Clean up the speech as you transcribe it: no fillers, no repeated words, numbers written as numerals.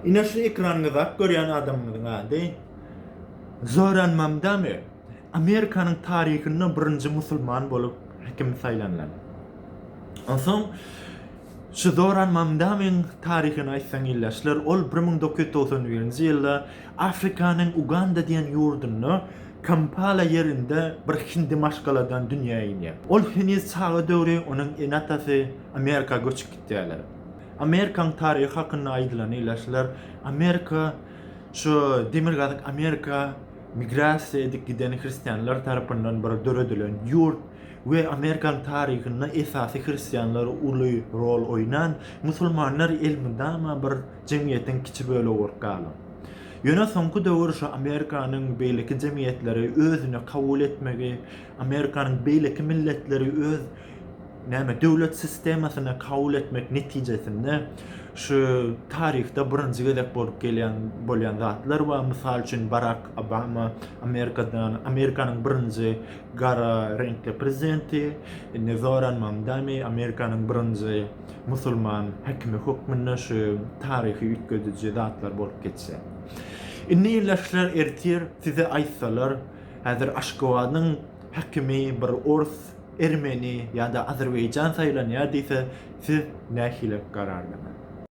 Ine şu ekranyňyzdaky görýän adamyňyzyň ady Zoran Mamdami. Amerikanyň taryhynda birinji musulman bolup häkim saýlanylan. Onsoň şu Zoran Mamdamiň taryhyny aýtsaň ildeşler, ol 1991-nji ýylda Afrikanyň Uganda diýen ýurdunda Kampala ýerinde bir hindi maşgaladan dünýä inýär. Ol heniz çaga döwri onuň ene-atasy Amerika göçüp gitýärler. Amerikanyň taryhy hakynda aýdylanda ildeşler, Amerika şu Demirgazyk Amerika migrasiýa edip giden hristianlar tarapyndan bir döredilen ýurt we Amerikanyň taryhynda esasy hristianlar uly rol oýnan, musulmanlar elmydama bir jemgyýetiň kiçi bölegi bolup galan. Ýöne soňky döwür şu Amerikanyň beýleki jemgyýetleri özüne kabul etmegi, Amerikanyň beýleki milletleri öz näme döwlet sistemasyna kabul etmek netijesinde şu taryhda birinji gezek bolup gelýän bolýan zatlar bar. Mysal üçin Barak Obama Amerikadan Amerikanyň birinji gara reňkli prezidenti, indi Zoran Mamdami Amerikanyň birinji musulman häkimi hökmünde şu taryhy üýtgediji zatlar bolup geçýär. Indi ildeşler ertir size aýtsalar häzir Aşgabadyň häkimi bir ors ermeni ýa-da azerbaýjan saýlanýar diýse, siz nähili garardyňyz?